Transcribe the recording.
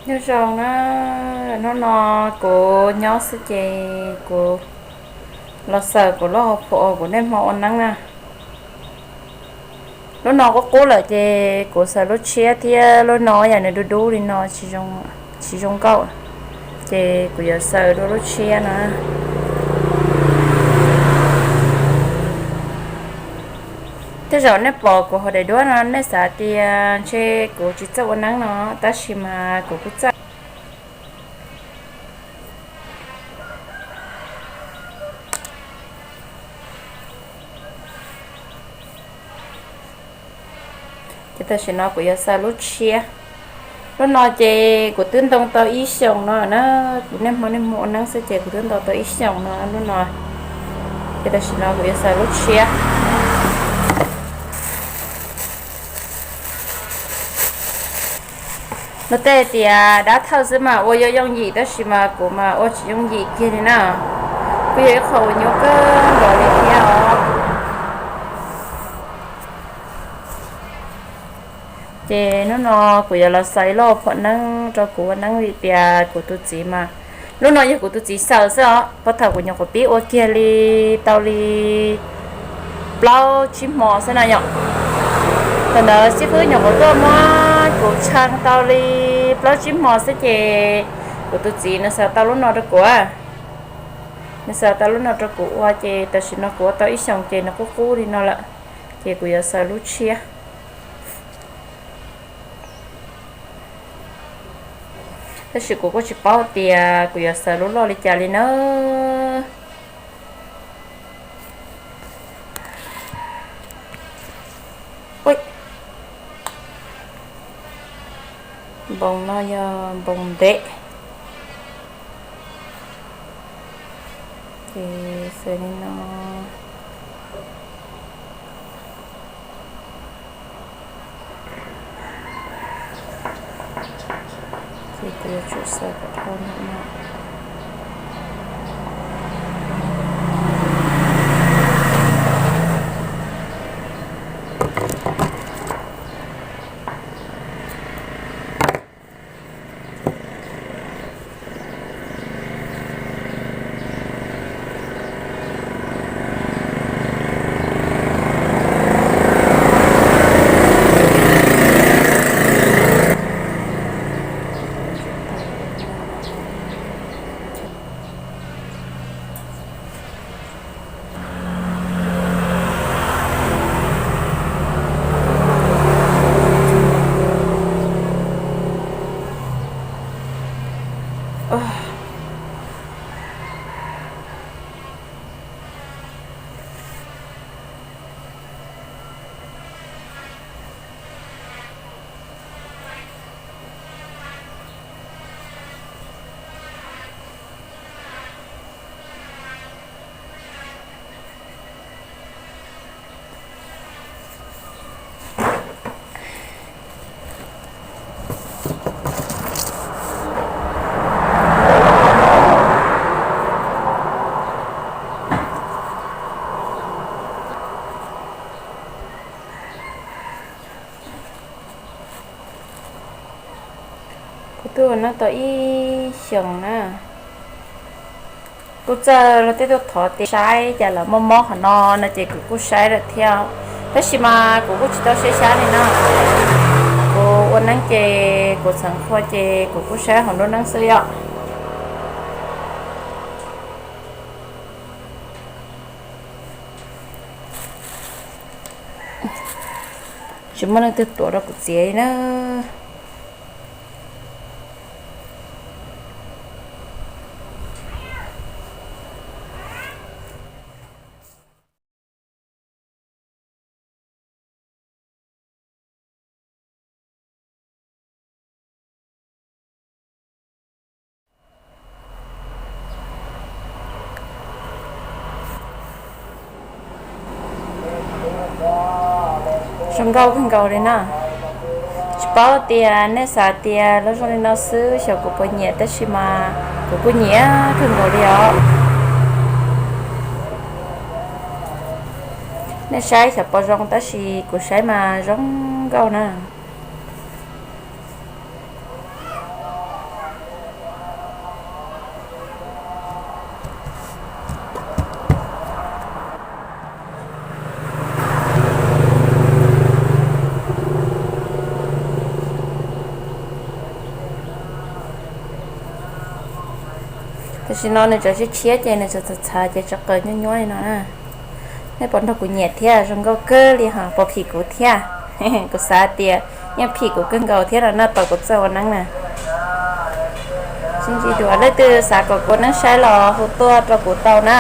Nyob zoo na, hnub no kuv nyob xwb ces kuv los xaws kuv lub hauv phuam kuv niaj hmo ua neeb na. Lub no qub qub lawm ces kuv xaws lub tshiab thiab, lub no yam nws dub dub li no tsis zoo nkauj, ces kuv yuav xaws dua lub tshiab na. Tej zaum nej pom kuv hauv daim duab no nej xav tias ntshe kuv tsis txawj ua neeb no, tab sis mas kuv kuj txawj. Ces tam sim no kuv yuav xaws lub tshiab. Lub no ces kuv twb ntoo tau ib xyoos no na, kuv niaj hmo niaj hmo ua neeb xwb ces kuv twb ntoo tau ib xyoos no lub no. Ces tam sim no kuv yuav xaws lub tshiab. Luag tej tias dab thawj xwb mas ua yuav yooj yim, tab sis mas kuv mas ua tsis yooj yim kiag li na. Kuj yog ib qho uas nyuaj kawg nkaus li thiab os. Ces hnub no kuv yuav los xaws ib lub phuam neeb rau kuv ua neeb vim tias kuv tus txiv mas, lub no yog kuv tus txiv xaws xwb os, puag thaum kuv nyuam qhuav pib ua kiag li tau li plaub tsib hmo xwb no yom. Thaum ntawd xib fwb nyuam qhuav tuaj muab kuv tshee tau li plaub tsib hmo xwb ces kuv tus txiv nws xaws tau lub no rau kuv. Nws xaws tau lub no rau kuv ua ces tam sim no kuv ua tau ib xyoos ces nws qub qub li no lawm, ces kuv yuav xaws lub tshiab. Tab sis kuv kuj tsis paub tias kuv yuav xaws lub loj li cas li na. Npoo no yog npoo ntev, ces xaws li no. Ces kuv yuav tsum xaws kom dhau ntawm no. Kuv twb ua neeb tau ib xyoos na. Kuv txawj los tej tug thov tias saib cas lawv muaj mob qhov no no ces kuv kuj saib lawm thiab, tab sis mas kuv kuj tsis tau saib xyab li na. Kuv ua neeb ces kuv txheev qhua ces kuv kuj saib hauv nruab neeb xwb yom. Tsis muaj leej twg tuav rau kuv txiav li na. Zoo nkauj kawg nkaus li na. Tsis paub tias nej xav tias lub zoo li no xwb xyov kuv puas nyiam, tab sis mas kuv kuj nyiam kawg nkaus li os. Nej saib xyov puas zoo tab sis kuv saib mas zoo nkauj na. Nim no nws tseem tshiab tshiab ces nws tseem txhav txhav ces tseem qaws nyuab nyuab li no na. Nej puas nrog kuv nyiam thiab? Zoo nkauj kawg li hos, puas phim kuv thiab? Kuv xav tias yeej phim kuv kawg nkaus thiab no na, tau kuv txawj ua neeb na. Sib ntsib dua, leej twg xav kom kuv ua neeb saib los hu tuaj rau kuv tau na.